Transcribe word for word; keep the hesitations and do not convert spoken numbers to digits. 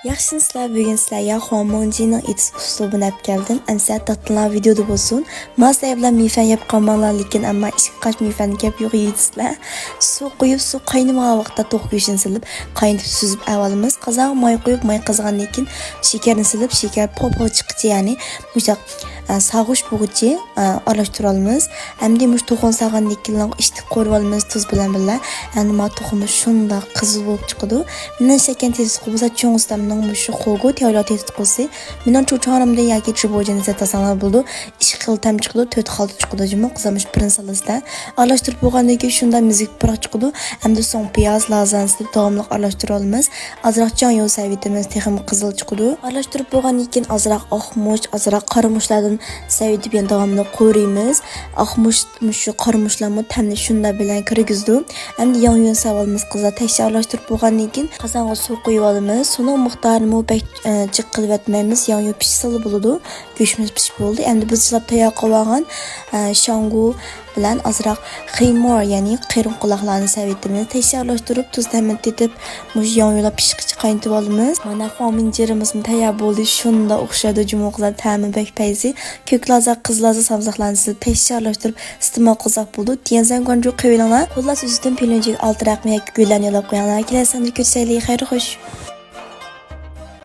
ياخشىمۇسىلەر؟ بۈگۈن سىلەرگە خۇاڭمۇڭجىنىڭ ئېتىش ئۇسلۇبىنى ئەپ كەلدىم. ئەمسە تاتلىڭلار ۋىدېودا بولسۇن. ما سەۋەبلەر مىفەن يەپ قالماڭلار، لېكىن ئەمما ئىشقا قاچ مىفەن گەپ يوق يېيىسىلەر. سۇ قۇيۇپ، سۇ قاينىمىغان ۋاقىتتا توخۇ گۆشىنى سېلىپ، قاينىتىپ سۈزۈپ ئەۋالىمىز. قازانغا ماي قۇيۇپ، ماي قىزغاندىن كېيىن شېكەرنى سېلىپ، شېكەر پوپۇ چىققىچە، يەنى مۇشۇنداق، ئە، ساغۇش بولغۇچە، ئە، ئارىلاشتۇرالمىز. ئەمدى مۇشۇ توخۇنى سالغاندىن كېيىن ئىشتىك قورۇۋالىمىز تۇز بىلەن بىللە. ئەمدى ما توخۇمىز شۇنداق قىزىل بولۇپ چىقىدۇ. مېنىڭ شەكەن تېستىقى بولسا چوڭ ئۇستامنىڭ مۇشۇ خوگو تياۋلياۋ تېستىقىسى. مېنىڭ چۇچاڭرىمدىن ياكى چۇبوجيەندىن سېتىۋالساڭلار بولىدۇ. ئىككى خىل تەم چىقىدۇ، تۆت خالتا چىقىدۇ جۇمۇ، قىزا مۇشۇ بىرىنى سالىسىلەر. ئارىلاشتۇرۇپ بولغاندىن كېيىن شۇنداق مۈزۈك پۇراق چىقىدۇ. ئەمدى سوڭ پىياز، لازانە سېلىپ داۋاملىق ئارىلاشتۇرۇۋالىمىز. ئازراق چياڭيۇ سېلىۋېتىمىز، تېخىمۇ قىزىل چىقىدۇ. ئارىلاشتۇرۇپ بولغاندىن كېيىن ئازراق ئاق مۇچ، ئازراق قارا مۇچلاردىن سېلىۋېتىپ يەنە داۋاملىق قورۇيمىز. ئاق مۇچ، مۇشۇ قارا مۇچلارمۇ تەمنى شۇنداق بىلەن كىرگۈزىدۇ. ئەمدى ياڭيۇنى سېلىۋالىمىز قىزلار، تەكشى ئارىلاشتۇرۇپ بولغاندىن كېيىن قازانغا سۇ قۇيۇۋالىمىز. سۇنىڭ مىقدارىنىمۇ بەك، ئە، جىق قىلىۋەتمەيمىز، ياڭيۇ پىشسىلا بولىدۇ. گۆشىمىز پىشىپ بولدى. ئەمدى بىز سىلاپ تەييار قىلىۋالغان، ئە، شاڭگۇ بىلەن ئازراق خىمور، يەنى قېرىم قۇلاقلارنى سېلىۋېتىمىز. تەكشى ئارىلاشتۇرۇپ، تۇز تەمىنى تېتىپ، مۇشۇ ياڭيۇلار پىشقىچە قاينىتىۋالىمىز. مانا خۇاڭمىنجېرىمىزمۇ تەييار بولدى. شۇنداق ئوخشايدۇ جۇمۇ قىزلار، تەمى بەك پەيزى. كۆك لازا، قىزىل لازا سامزاقلارنى سېلىپ، تەكشى ئارىلاشتۇرۇپ ئىستېمال قىلساق بولىدۇ. تيەنزەن گۇەنجۇ قېۋىلىڭلار. خۇللاس، ئۆزىدىن پىلىنجىك ئالتە رەقىمى ياكى گۈللەرنى يوللاپ قويۇڭلار. كېلەر ساندا كۆرۈشەيلى. خەير خوش.